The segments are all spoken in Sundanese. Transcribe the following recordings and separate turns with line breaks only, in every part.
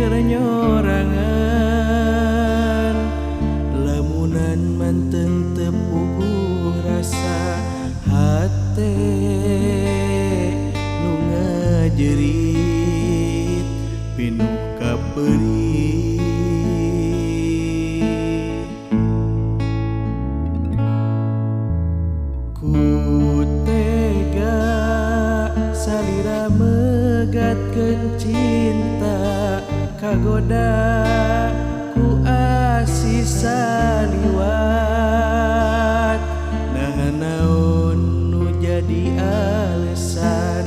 mikir nyorangan lamunan manteng teu puguh rasa hate nu ngajerit pinuh kapeurih. Ku tega salira megatkeun cinta kagoda ku asih saliwat nah naon nu jadi alesan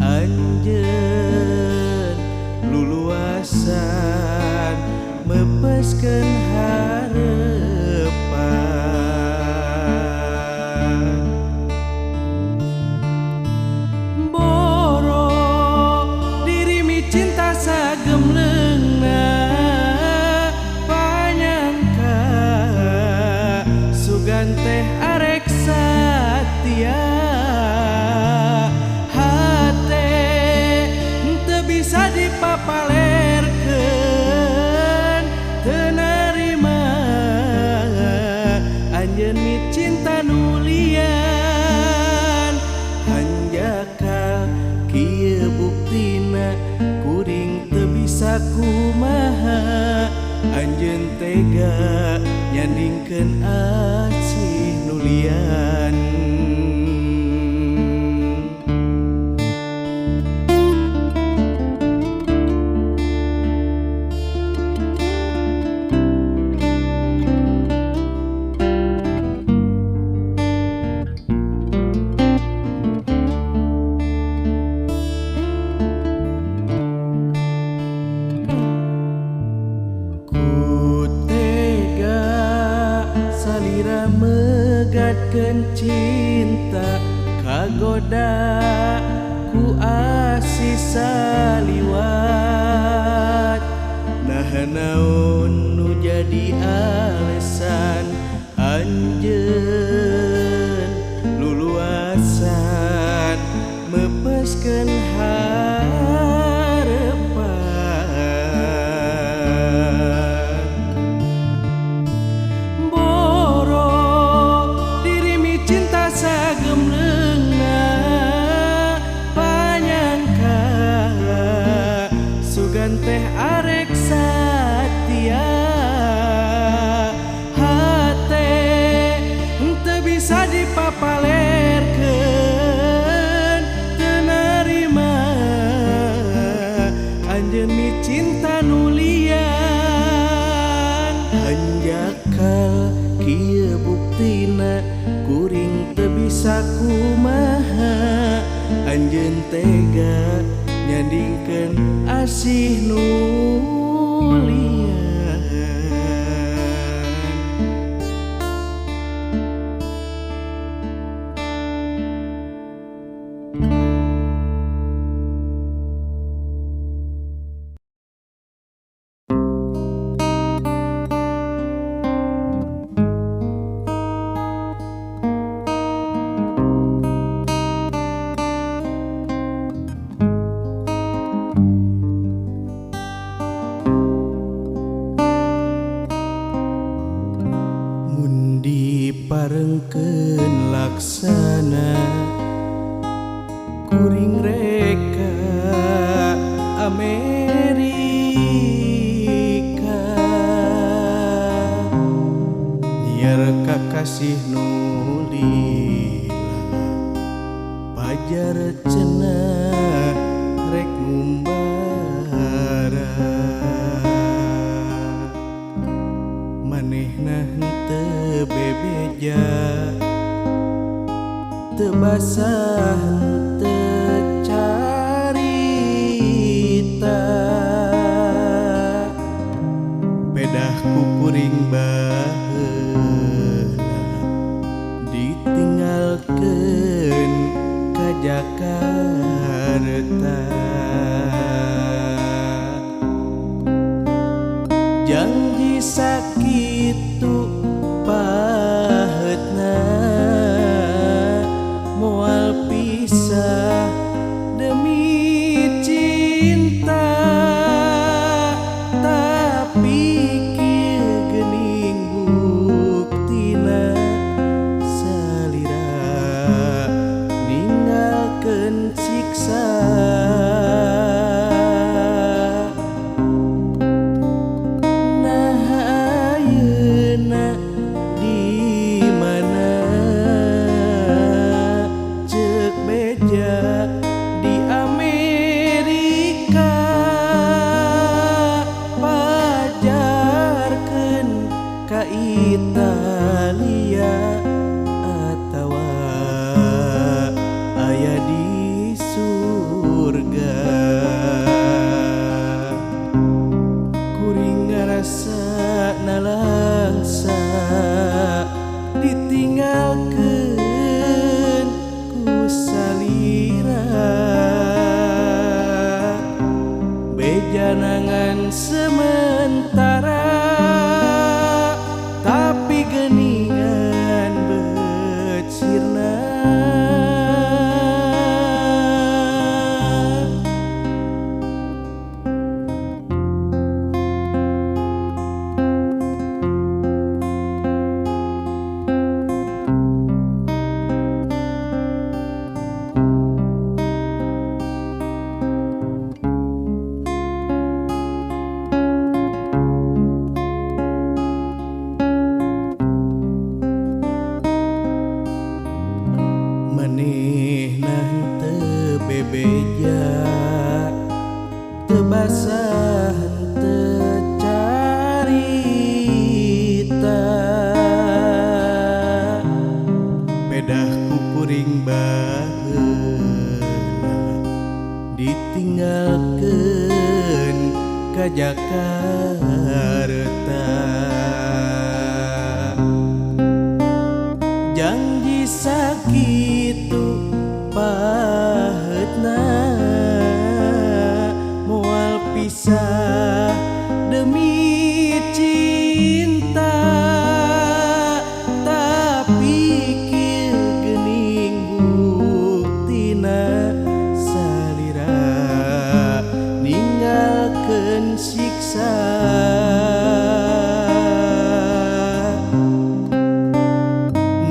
anjeun luluasan mepeskeun harepan. Boro dirimi cinta sagemleungna panyangka sugan teh arek satia hate teu bisa dipapalerkeun teu narima anjeun cinta nu lian hanjakal kieu buktina kuring teu bisa kumaha anjeun tega nyandingkeun asih nu lian. Ku tega salira megatkeun cinta kagoda ku asih saliwat nah naon nu jadi alesan anjeun luluasan mepeskeun harepan. Boro dirimi cinta sagemleungna panyangka sugan teh arek satia hate teu bisa dipapalerkeun teu narima anjeun cinta nu lian hanjakal kieu buktina kuring teu bisa kumaha anjeun tega nyandingkeun asih nu lian. Mun diparengkeun laksana kuring reka Amerika nyiar kakasih nu lila pajar cenah rek ngumbara manehna henteu bebeja teu basah henteu carita pedah ku kuring baheula ditinggalkeun ka Jakarta janji sakitu paheutna moal pisah demi cinta. Bejanangan sementara tapi geningan beut sirna. Manehna henteu bebeja teu basah henteu carita pedah ku kuring baheula ditinggalkeun ka Jakarta. Janji sakitu paheutna moal pisah demi cinta tapi kieu geuning buktina salira ninggalkeun siksa.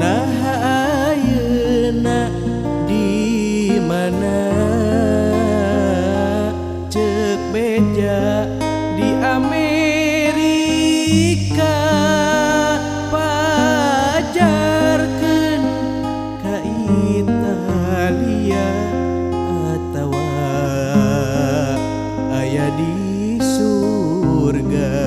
Naha ayeuna di mana ceuk beja di Amerika pajarkeun ka Italia atawa aya di surga.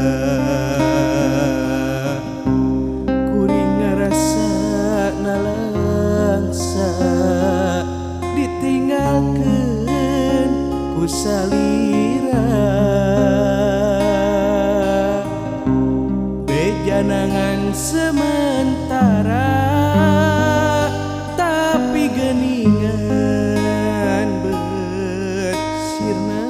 Kuring ngarasa nalangsa ditinggalkeun ku salira. Bejanangan sementara tapi geningan beut sirna.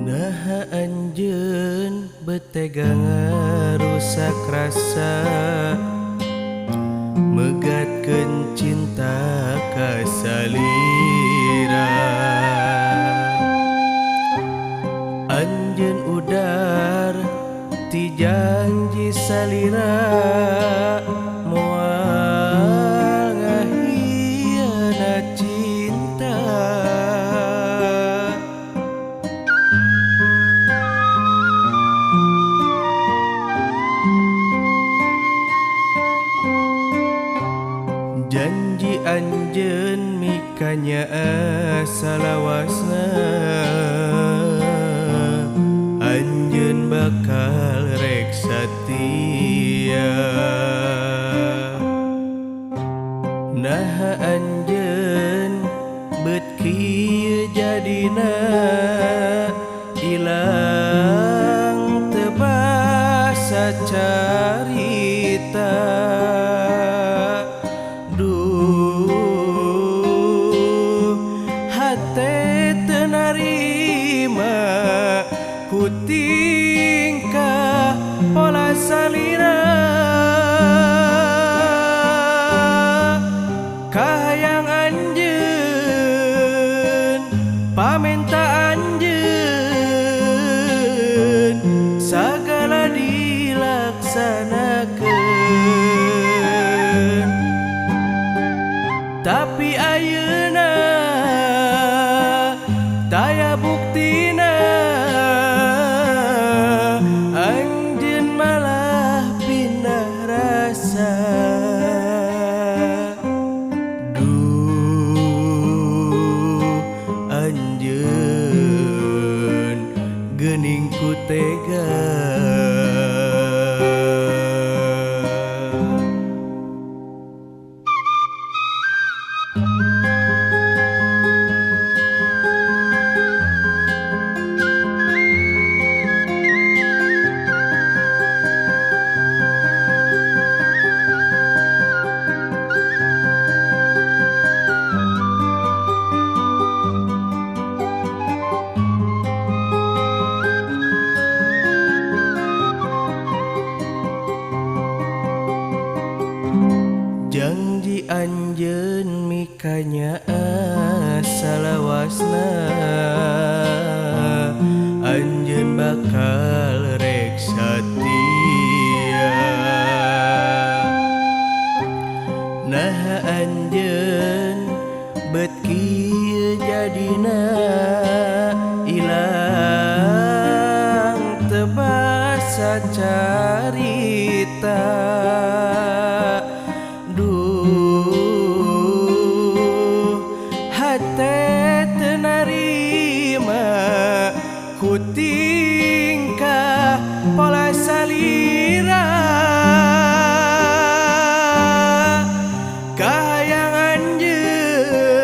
Naha anjeun betega ngarusak rasa megatkeun cinta ka salira. Anjeun udar ti janji salira moal ngahianat cinta. Janji anjeun mikanya salawasna anjeun bakal rek satia. Naha anjeun beut kieu jadina ilang teu basa carita. Duh hate teu narima ku tingkah pola salira. Kahayang anjeun pamenta anjeun sagala dilaksanakeun. Tapi ayeuna taya buktina anjeun malah pindah. ku tega. Janji anjeun mikanya salawasna, anjeun bakal rek satia. Naha anjeun bet kieu jadina, ilang teu basa carita. Hate teu narima ku tingkah pola salira. Kahayang anjeun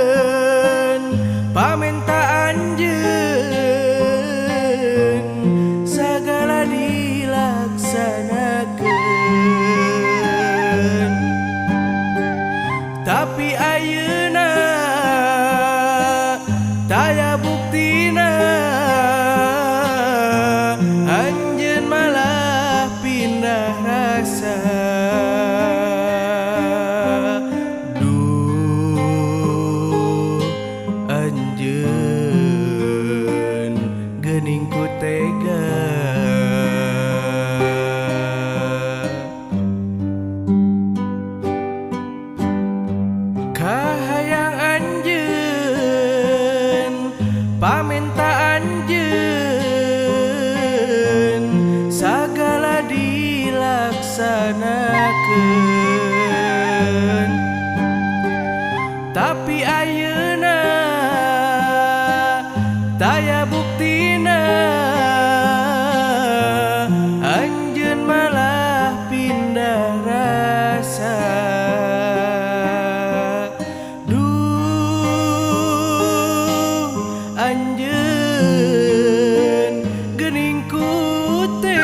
pamenta anjeun sagala dilaksanakeun. Tapi ayeuna taya buktina, anjeun malah pindah rasa. Duh anjeun geuning ku tega. Kahayang anjeun pamenta anjeun sagala dilaksanakeun. Tapi ayeuna taya buktina, anjeun malah pindah rasa. Duh anjeun geuning ku tega.